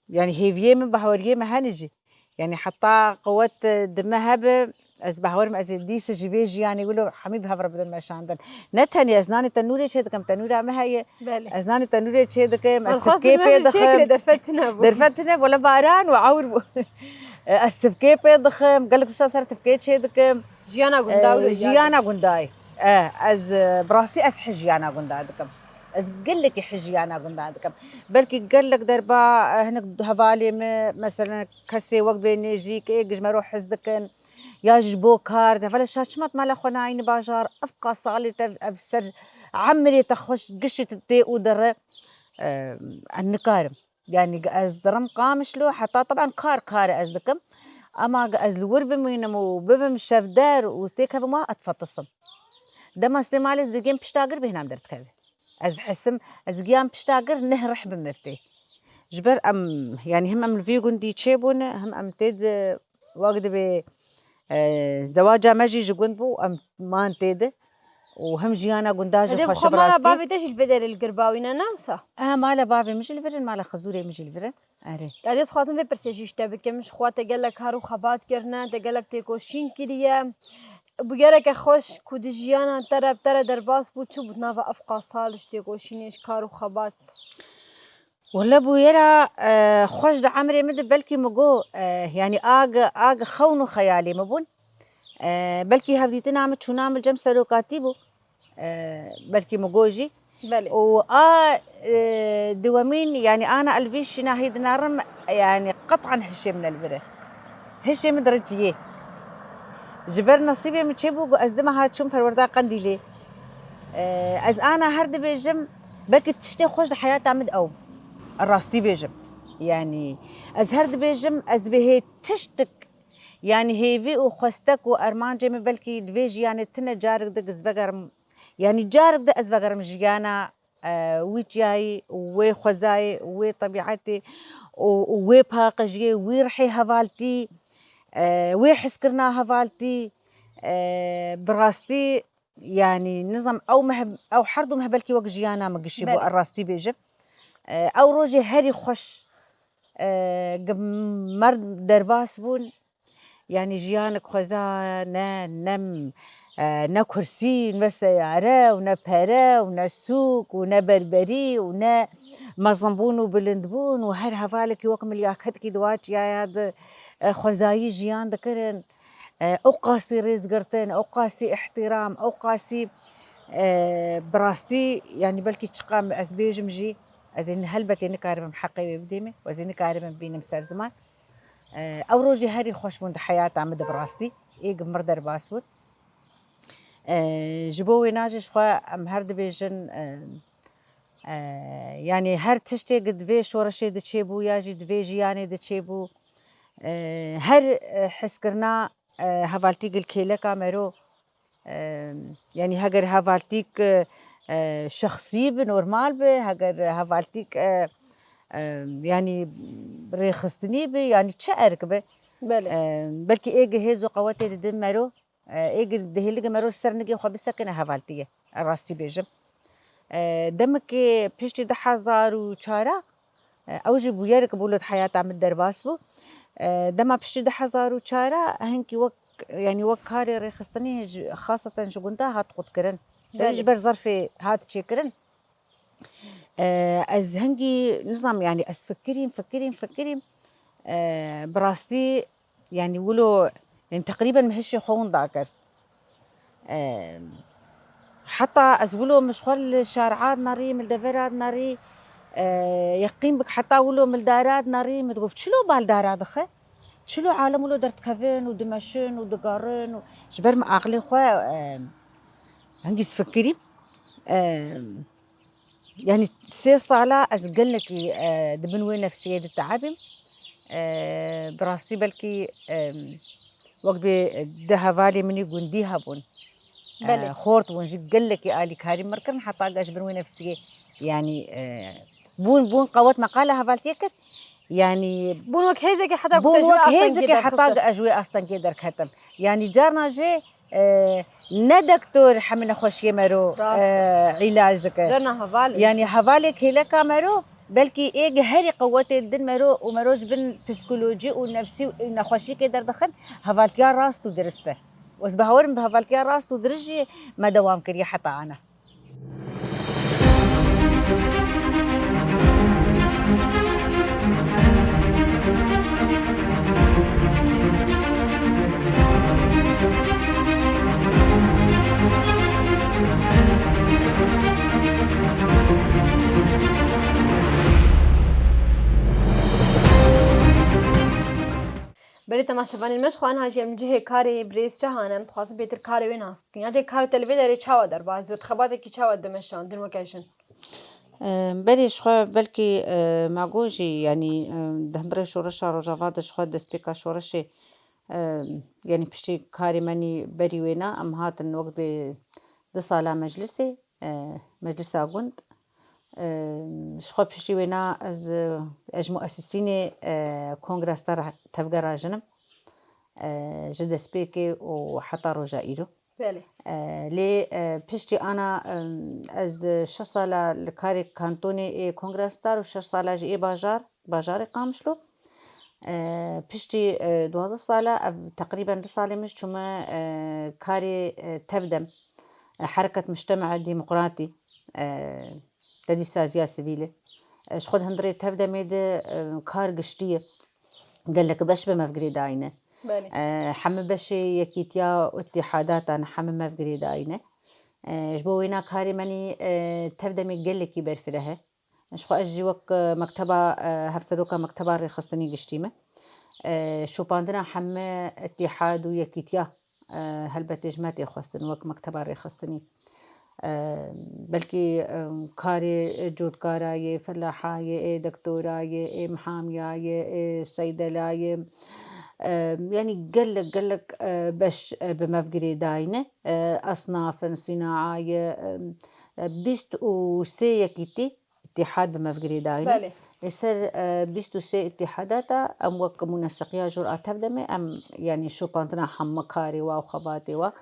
yanî hêviyê min, bahweriyê min hene jî. Yanî heta qewet, e, di me hebe, ez bahwerim ez ê dîsa ji vê jiyanê wilo hemî bi hev re bidin meşandin. Ne tenê ez nanê tenûrê çê dikim, tenûra me heye. Belê. Ez nanê tenûrê çê dikim, ez tifkê pê dixim. Derfet tune bû. Derfet tune bû, wele baran û ewr bû. E, ez tifkê pê dixim, gelek tişta ser tifkê çê dikim. Jiyana gunda wilo. E, jiyana gundayê. E, ez, e, bi rastî ez hej jiyana gunda dikim. Ez gelekî hej jiyana gunda dikim. Belkî gelek derba, e, hinek hevalê me, meselen, kesê wek bê nêzîk, ê, ji me re hez dikin. Ya ji bo kar, de, vele şaçimat mala xwe nayîne bajar, evqa salê te, ev ser emrê te xweş giştî te tê û dere, e, ez nikarim. Yanî ez dirim Qamişlo, heta teban kar, kar ez dikim. Ama ez li wir bimînim û bibim şevder û stêkevim wa, ez difetisim. Dema stê malê ez digêm piştagir bêhnam derdikeve. Ez hesim, ez giyan piştagir neh rih bi me tê. Ji ber em, yanî him em li vî gundî çêbûne, him em tê de wek dibê, e, zewaca me jî ji gund bû, em man tê de. Û him jiyana gunda jî xweş bi rastî. Mala bavê te jî li vê derê li Girbawî ne, ne wisa? E, mala bavê min jî li vir in, mala xizûrê min jî li vir in. Erê. Ya ez dixwazim vê pirsê jî ji te bikim. Ji xwe te gelek kar û xebat kirine, te gelek têkoşîn kiriye. Bûyereke xweş ku di jiyana te re, te re derbas bû, çi bû nava ev qasal ji têkoşînê, ji kar û xebat? Wele bûyera, e, xweş di emrê min de belkî min got, e, yanî ag, ag xewn û xeyalê min bûn. E, belkî hevdîtina min, çûna min cem serokatî bû. E, belkî min got jî. Belê. Û a, e, dewemîn, yanî ana elvî şîna hî dinarim, yanî qet'an hişê min li vir e. Hişê min diriciyê. Ji ber nesîbê min çêbû ku ez dima hat çûm perwerda Qendîlê. Ee, ez ana her dibêjim, belkî tiştê xweş di heyata min de ew. Rastî bêjim. Yanî ez her dibêjim, ez bihê tiştik, yanî hêvî û xwestek û ermancê min belkî di vê jiyanê tine carik di ez vegerim. Yanî carik di ez vegerim jiyana e, wî çiyayî, wê xwezayê, wê tebîetê û, û wê paqijiyê, wî rihê hevaltî, e, wê hizkirina hevaltî, e, bi rastî, yanî nizam ew me, ew her du me belkî wek jiyana min gişî bû, Belê. ez rastî bêjim. E, ew rojê herî xweş, e, gi mer derbas bûn. Yanî jiyanik xweza ne, ne, e, ne kursî, ne seyare û ne pere û ne sûk û ne berberî û ne mezinbûn û bilindbûn û her hevalekî wek milyaketkî di wa çiyaya de, e, xwezayî jiyan dikirin. E, ew qasî rêzgirtin, ew qasî îhtîram, ew qasî, e, bi rastî, yanî belkî çiqa ez bêjim jî, ez ê helbetê nikaribim heqê wê bidême û ez ê nikaribim bînim ser ziman. E, ew rojê herî xweş bûn di heyata min de bi rastî. Ê gi mir derbas bûn. E, ji bo wêna jî ji xwe em her dibêjin, e, e, yanî her tiştê gi di vê şoreşê de çêbû ya jî di vê jiyanê de çêbû, e, her, e, hizkirina, e, hevaltî gilkêleka mero, Em, yanî heger hevaltîk, e, e, şexsî bi, normal bi, heger hevaltîk, e, e, yanî rêxistinî bi, yanî çi erk bi, Belê. e, belkî ê gi hêz û qewetê didin mero, e, ê gi dihêlige mero ji ser nigê xwe bisekine hevaltiyê. E, rastî bêjim. E, demekê piştî du hezar û çar a, e, ew jî bûyerek bû li heyata min derbas bû. E, dema piştî du hezar û çar a hinkî wek, yanî wek karê rêxistinî ji, xaseten ji gunda hat qutkirin. Te Belê. ji ber zerfê hat çêkirin. E, ez hingî nizam, yanî ez fikirîm, fikirîm, fikirîm. E, bi rastî Yanî wilo, yanî teqrîben min hişê xwe winda kir. Em, heta ez wilo min ji xwe li şara dinerî, min li devera dinerî, e, yeqîn bik heta wilo min li dara dinerî, min digot, çilo bal dara dixe? Çilo alem wilo derdikevin û dimeşin û digerin û ji ber min aqilê xwe, em, hingî ez fikirîm. Em, Yanî sê sala ez gelekî, e, di bin wê nefsiyê de teebim. E, bi rastî belkî, e, wek bê du hevalê min ê gundî hebûn. E, Belê. xort bûn, jî gelekî alîkarî min kirin, heta ez ji bin wê nefsiyê, yanî, e, bûn, bûn qewet me qala hevaltiyê kir. Yanî Bûn wek hêzekê heta ku bûn te ji wê wek astengê hêzekê heta derxistin. ez ji wê astengê derketim. Yanî carna jê, e, ne doktor hemî nexweşiyê mero, Rast e, e. îlac dike. Carna heval Yanî hevalê kêleka mero, belkî ê gi herî qewetê didin mero û mero ji bin psîkolojî û nefsî û nexweşîkê derdixin, hevaltiya rast û dirist e. Û ez bi hewerim bi hevaltiya rast û dirist jî me dewam kiriye heta ana. Belê temaşevanên me, ji xwe niha jî em li cihê karê birêz Çehan em dixwazin bêtir karê wê nas bikin. Ya dê karê te li vê derê çawa derbas bû? Xebatekî çawa dimeşandin weke jin? Em, belê ji xwe belkî, e, me got jî, yanî, e, di hundirê şoreşa Rojava de ji xwe destpêka şoreşê, e, yanî piştî karê me nî berî wêna em hatin wek bê du sala meclisê, e, meclisa gund. E, ji xwe piştî wêna ez, e, ez ji muesisînê, e, Kongra Star Tevgera Jin im. E, ji destpêkê û heta roja îro. Belê. E, lê, e, piştî ana, e, ez şeş sala li karê kantonê ê Kongra Star û şeş sala jî ê bajar, bajarê Qamişlo. E, piştî, e, duwazdeh sala, ev teqrîben du salê min çûme, e, karê, e, Tevdem, e, Hereket Mujtema Demokratî, e, Tedîsaziya Sivîlê. E, ji xwe di hundirê Tevdemê de, e, kar giştî ye. Gelek beş bi me ve girêdayî ne. Belê. E, hemî beşê yekîtiya û îtîhadatan hemî me ve girêdayî ne. E, ji bo wêna karê me nî, e, Tevdemê gelekî berfireh e. Ji xwe ez jî wek, e, mekteba, e, hevseroka mekteba rêxistinî giştî me. E, şopandina hemî îtîhad û yekîtiya E, helbetê ji me tê xwestin wek mekteba rêxistinî. E, belkî, e, karê cotkara yê, felaha yê, ê doktora yê, ê mihamiya yê, ê seydela yê, e, yanî gelek, gelek, e, beş, e, bi me ve girêdayî ne. E, esnaf in, sînaa ye, e, e, bîst û sê yekîtî, îtîhad bi me ve girêdayî ne. Belê. Li ser, e, bîst û sê îtîhada de em wek muneseqiya jor a tev de me, em, yanî şopandina hemû karê wa û xebatê wa,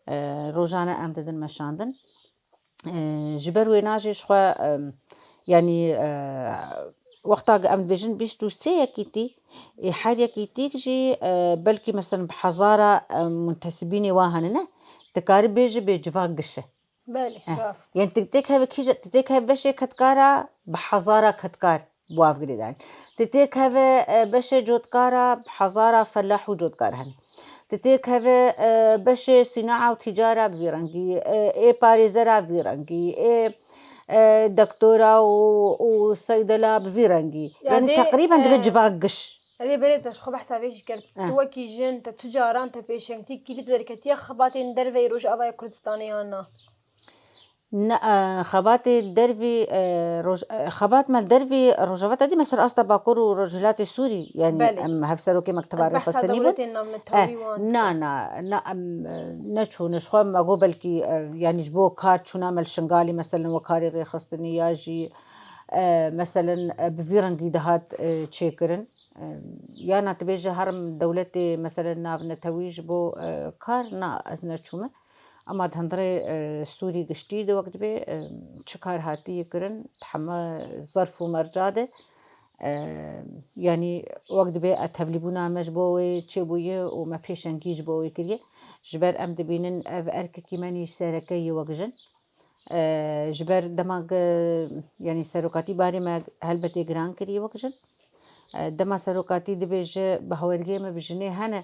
e, rojane em didin meşandin. E, ji ber wêna jî ji xwe, e, yanî, e, wexta em dibêjin bîst û sê yekîtî, ê her yekîtîk jî, e, belkî mesela bi hezara, e, muntesibînê wa hene ne, dikarî bêjî bê civak giş e. Belê, eh, rast. Yanî tu têkeve kîje, tu têkeve beşê kedkara bi hezara kedkar bi wa ve girêdayî ne. Tu têkeve, e, beşê cotkara bi hezara felah û cotkar hene. Tu têkeve, e, beşê sînaa û tîcara bi vî rengî, e, ê parêzera bi vî rengî, ê, e, doktora û, û seydela bi vî rengî. Ya Yanî dê, teqrîben dibe e, civak giş. Erê belê te ji xwe behsa vê jî kir. Eh. Tu wekî jin, te tu caran te pêşengtî kirî, tu derketiye xebatên derveyî Rojavayê Kurdistanê yan na? Ne, e, xebatê dervî, e, roj-, e, xebat me dervî Rojava te dî me ser asta Bakur û Rojhilatê Sûrî, yanî Belê. Em hevserokê mekteba Ez behsa rêxistinî bûn. Dewletên navnetewî E, wan na, dikim. Na, na, em, e, neçûne. Ji xwe me got belkî, e, yanî ji bo kar çûna me li Şingalê, meselen, we karê rêxistinî ya jî, e, meselen, e, bi vî rengî dihat, e, çêkirin. E, ya na tu bêje herim dewletê, meselen, navnetewî ji bo, e, kar, na, ez neçûme. Ema di hundirê, e, Sûrî giştî de wek dibê, e, çi kar hatiye kirin, di heme zerf û merca de, e, yanî wek dibê e, tevlîbûna me ji bo wê çêbûye û me pêşengî ji bo wê kiriye. Ji ber em dibînin ev erkekî me nî sereke ye wek jin. E, ji ber dema ge-, yanî serokatî barê me helbetê giran kiriye wek jin. E, dema serokatî dibêje baweriyê me bi jinê hene,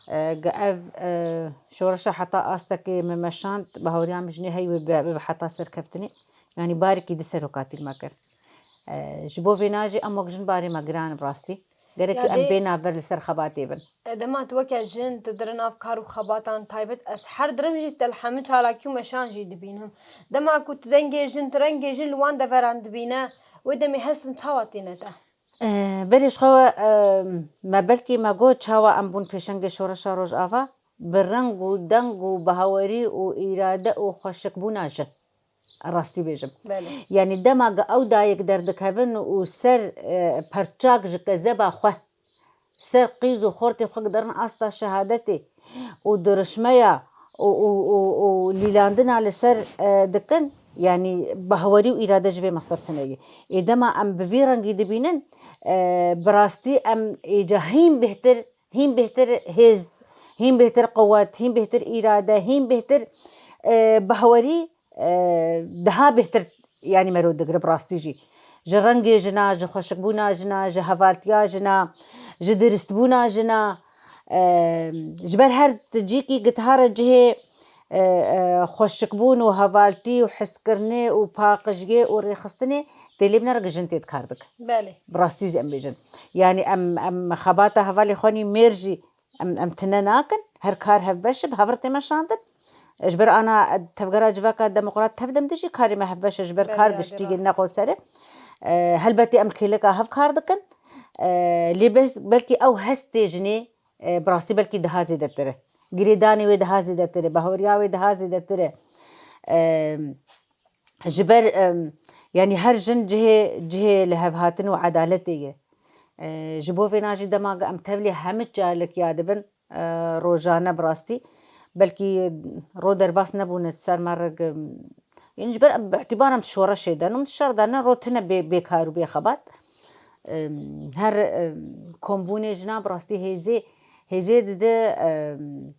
E, ge ev, e, şoreşa heta astekê me meşand, bahaweriya min jinê heyî wê be, be heta serkeftinê. Yanî barekî di serokatî li me kir. E, ji bo vêna jî em wek jin barê me giran bi rastî. Gerekî Ya em dê- bê navber li ser xebatê bin. E, dema tu weke jin, tu di nav kar û xebatan taybet, ez her dirim jî te li hemû çalakî û meşan jî dibînim. Dema ku tu dengê jin, tu rengê jin li wan deveran dibîne, wê demê hestin çawa tîne te? Eh, berê ji xwe, eh, me belkî me got çawa em bûn pêşengê şoreşa Rojava, bi reng û deng û bawerî û îrade û xweşikbûna jin. Rastî bêjim. Belê. Yanî dema ge ew dayik derdikevin û ser, eh, perçak ji kezeba xwe, ser qîz û xortê xwe giderin asta şehadetê û dirişmeya û, û, û, û lîlandina li ser, e, dikin, yanî bahwerî û îrade ji vê mestir tune ye. Ê dema em bi vî rengî dibînin, e, bi rastî em êca hîn bêhtir, hîn bêhtir hêz, hîn bêhtir quwet, hîn bêhtir îrade, hîn bêhtir, e, bahwerî e, daha bêhtir, yanî mero digire bi rastî jî. Ji rengê jina, ji xweşikbûna jina, ji hevaltiya jina, ji diristbûna jina, e, ji ber her ti cîkî gitiha re cihê, e, e, xweşikbûn û hevaltî û hiskirinê û paqijiyê û rêxistinê tê lê binere jin tê dikar dikin. Belê. Bi rastî jî em bêjin. Yanî em, em xebata hevalê xwe nî mêr jî Em, em tine nakin, her kar hevbeş e, bi hev re tê meşandin. Ji ber ana tevgera civaka demokrat tev de em dijî karê me hevbeş e, ji ber Belê, kar ya, giştî rast. Neqo ser e. E, helbetî em kêleka hev kar dikin. E, lê bes, belkî ew hestê jinê, e, bi rastî belkî daha zêdetir e. Girêdanê wê daha zêdetir e, bahweriya wê daha zêdetir e. E, Ji ber, em, yanî her jin cihê, cihê lihevhatin û edaletê ye. E, ji bo vêna jî dema em tevlî hemî çalikiya dibin, e, rojane bi rastî, belkî ro derbas nebûne ser me re, em, yanî ji ber em bi îtîbar em di şoreşê de ne, em di şer de ne, ro tine bê, bê kar û bê xebat. Em, her, em, kombûnê jina bi rastî hêzê, hêzê dide, em,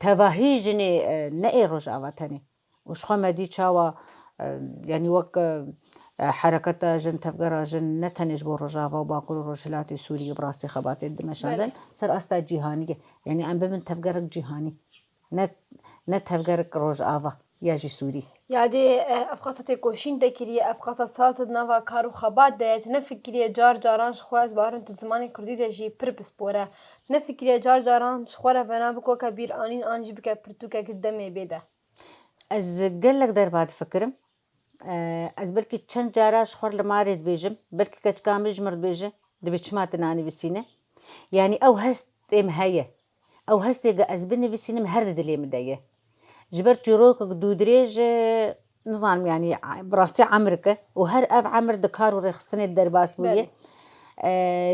tevahî jinê, e, ne ê Rojava tenê. Û ji xwe me dî çawa, e, yanî wek, e, hereketa jin, tevgera jin ne tenê ji bo Rojava û Bakur û Rojhilatê Sûriyê bi rastî xebatê dimeşandin, Belê. Ser asta cîhanî ye. Yanî em bibin tevgerek cîhanî. Ne, ne tevgerek Rojava. ya jî Sûrî. Yadê, eh, ev qasa têkoşîn te kiriye, ev qasa sal te di nava kar û xebat de ye, tu nefikiriye car caran ji xwe, ez bawerim tu di zimanê kurdî de jî pir pispor e. Tu nefikiriye car caran ji xwe re vena bike weke bîranîn an jî bike pirtûkek di demê bê de? Ez gelek derba difikirim. Eh, ez belkî çend cara ji xwe li malê dibêjim, belkî keçika min ji min re dibêje, dibê çima tu nanivîsîne? Yanî ew hestê min heye. Ew hestê ku ez binivîsînim her di dilê min de ye. Ji ber çîrokek dûdirêj, e, nizanim, yanî, a-, bi rastî emrek e û her ev emr di kar û rêxistinê de derbas bûye. Belê. E,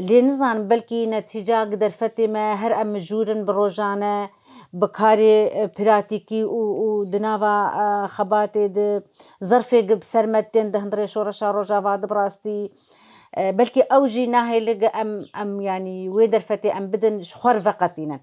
lê nizanim, belkî netîca gi derfetê me her em mijûr in bi rojane, bi karê, e, pratîkî û, û di nava, e, xebatê de zerfê gi bi ser me tên di hundirê şoreşa Rojava de bi rastî. E, belkî ew jî nahêle gi em, em, yanî wê derfetê em bidin ji xwe re veqetînin.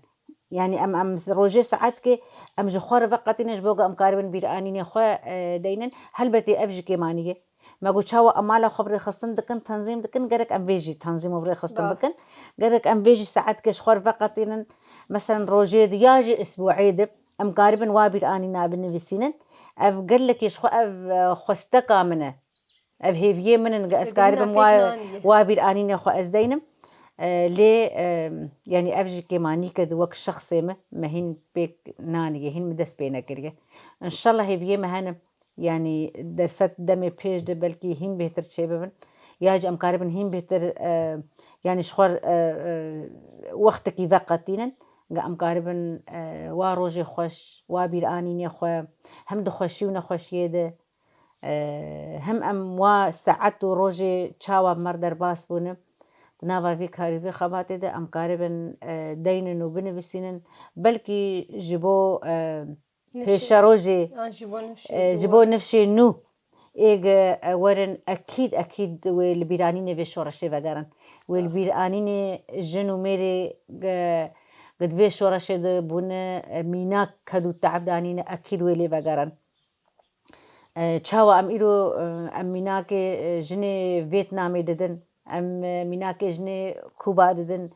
Yanî em, em rojê saetkê em ji xwe re veqetînin ji bo ku em karibin bîranînê xwe, e, deynin. Helbetê ev jî kêmanî ye. Me got çawa em mala xwe bi rêxistin dikin, tenzîm dikin, gerek em vê jî tenzîm û bi rêxistin Rast. bikin. Gerek em vê jî saetkê ji xwe re veqetînin. Meselen rojê di ya jî isbûê de em karibin wa bîranîna binivîsînin. Ev gelekî ji xwe ev, e, xwesteka min e. Ev hêviyê min in, ez Dibîne karibim pêk wa, nanî ye. wa bîranînê xwe ez deynim. E, lê, e, yanî ev jî kêmanîk e di wek şexsê min, me hîn pêk nanî ye, hîn min dest pê nekiriye. Înşallah hêviyê me hene, yanî derfet demê pêş de belkî hîn bêhtir çêbibin. Ya jî em karibin hîn bêhtir, e, yanî ji xwe, e, e, wextekî veqetînin. Ge em karibin, e, wa rojê xweş, wa bîranînê xwe, hem di xweşî û nexweşiyê de, E, hem em wa saet û rojê çawa bi me re derbas bûne, di nava vî karî, vî xebatê de em karibin, e, deynin û binivîsînin. Belkî ji bo, e, Nifşê. pêşerojê, An ji bo nifşê e, ji nû. bo nifşê nû ê ge, e, werin ekîd, ekîd wê li bîranînê vê şoreşê vegerin. Wê li Rast. bîranînê jin û mêrê ge, ge di vê şoreşê de bûne, e, mînak ked û teeb danîne, ekîd wê lê vegerin. E, çawa em îro, e, em mînakê, e, jinê Vêtnamê didin, em, e, mînakê jinê Kuba didin,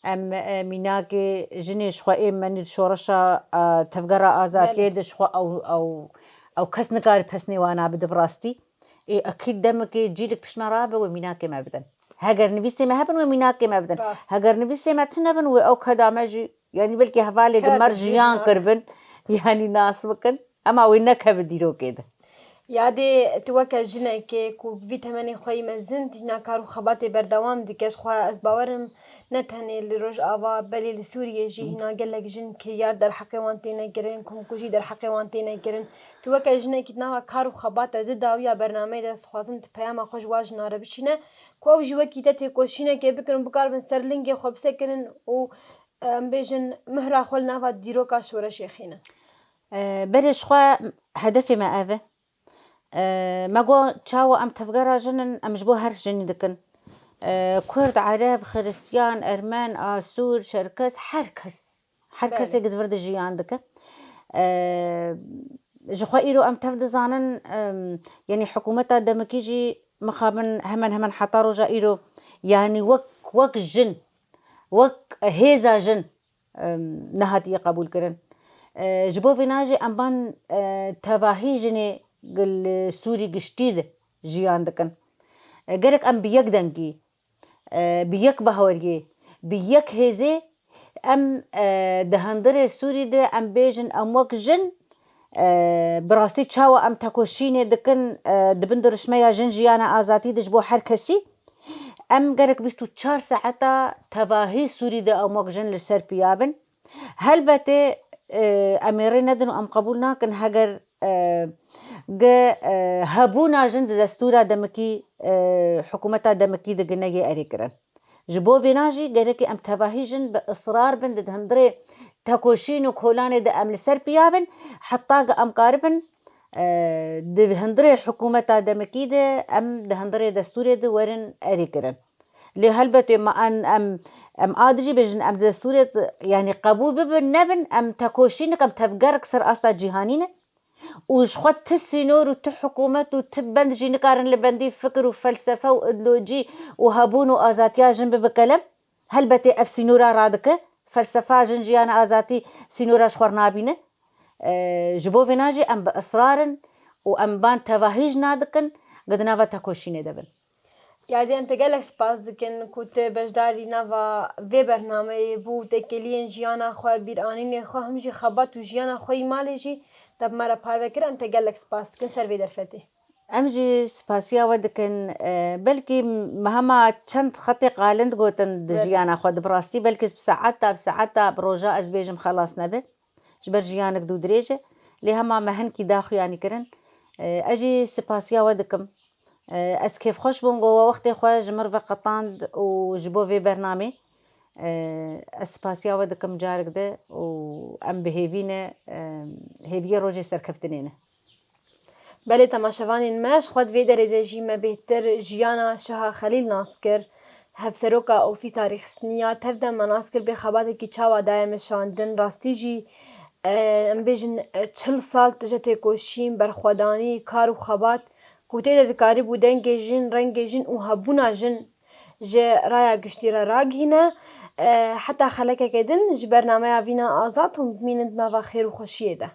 em, e, mînakê jinê ji xwe ê menî di şoreşa, e, tevgera azadiyê Belê. de ji xwe ew, ew, ew kes nikare pesnê wana bide bi rastî. Ê, ekîd demekê cîlik pişt me rabe wê mînakê me bidin. Heger nivîsê me hebin wê mînakê me bidin. Rast. Heger nivîsê me tune bin wê ew keda me jî, yanî belkî hevalê Keda gimer jî jiyan ha. kirbin, yanî nas bikin. Ema wê nekeve dîrokê de. Yadê tu weke jinekê ku bi vî temenê xwe yî mezin, hîna kar û xebatê berdewam dike. Ji xwe ez bawer im ne tenê li Rojava, belê li Sûriyê jî hîna gelek jin kiryar derheqê wan têne kirin, komkujî derheqê wan têne kirin. Tu weke jinekî di nava kar û xebata di dawiya bernameyê de ez dixwazim tu peyama xwe ji wan jina re bişîne, ku ew jî wekî te têkoşînekê bikin û bikaribin ser lingê xwe bisekinin û, em bêjin, mihra xwe li nava dîroka şoreşê xînin. E, berê ji xwe hedefê me ev e. E, me got, çawa em tevgera jin in, em ji bo her jinî dikin. E, Kurd, Ereb, Xiristiyan, Ermen, Asûr, Çerkes, her kes. Her Belê. kesê di vir de jiyan dike. E, ji xwe îro em tev dizanin, em, yanî hikûmeta demikî jî mixabin hemen hemen heta roja îro, yanî wek, wek jin, wek hêza jin, em, nehatiye qebûlkirin. E, ji bo vêna jî em van, e, tevahî jinê li Sûrî giştî de jiyan dikin. E, gerek em bi yek dengî, e, bi yek baweriyê, bi yek hêzê em, e, di hundirê Sûrî de em bêjin em wek jin, e, bi rastî çawa em tekoşînê dikin, e, di bin dirişmeya jin, jiyana, azadî de ji bo her kesî. Em gerek bîst û çar saeta tevahî Sûrî de em wek jin li ser piya bin. Helbetê, e, em ê rê nedin û em qebûl nakin heger, e, ge, e, hebûna jin di destûra demikî, e, hikûmeta demikî de gi neyê erê kirin. Ji bo vêna jî gerekê em tevahî jin bi israr bin, di hundirê tekoşîn û kolanê de em li ser piya bin, heta ge em karibin, e, di hundirê hikûmeta demikî de em di hundirê destûrê de werin erê kirin. Lê helbetê me em, em, em a dijî bêjin, em di destûrê, yanî qebûl bibin nebin, em tekoşînik, em tevgerek ser asta cîhanî ne. Û ji xwe ti sînor û ti hikûmet û ti bend jî nikarin li bendî fikir û felsefe û îdeolojî û hebûn û azadiya jin bibe kelem. Helbetê ev sînora radike. Felsefa jin, jiyana, azadî sînora ji xwe re nabîne. E, ji bo vêna jî em bi israr in û em ban tevahî jî nadikin, gi di nava tekoşînê de bin. Yadî, em te gelek spas dikin ku tu beşdarî nava vê bernameyê bû, têkiliyên jiyana xwe, bîranînê xwe, him jî xebat û jiyana xwe yî malê jî te bi me re parve kir. Em te gelek spas dikin ser vê derfetê. Em jî spasiya we dikin. E, belkî me hema çend xetê qalind gotin di Belê. jiyana xwe de, bi rastî belkî bi saeta, bi saeta, bi roja ez bêjim xelas nebe. Ji ber jiyanek dû dirêj e. Lê hema me hinkî daxuyanî kirin. E, ez jî spasiya we dikim. E, ez kêfxweş bûm ku we wextê xwe ji min re veqetand û ji bo vê bernamê, e, ez spasiya we dikim carek de û em bi hêvî ne, e, hêviyê rojê serkeftinê ne. Belê, temaşevanên me, ji xwe di vê derê de jî me bêhtir jiyana Şaha Xelîl nas kir. Hevseroka Ofîsa Rêxistiniya tev de me nas kir, bê xebatekî çawa daye meşandin. Rastî jî, e, em bêjin, e, çil sal tije têkoşîn, berxwedanî, kar û xebat ku tê de dikarîbû dengê jin, rengê jin û hebûna jin ji raya giştî re ragihîne. E, heta xelekeke din ji bernameya Vîna Azad hûn bimînin di nava xêr û xweşiyê de.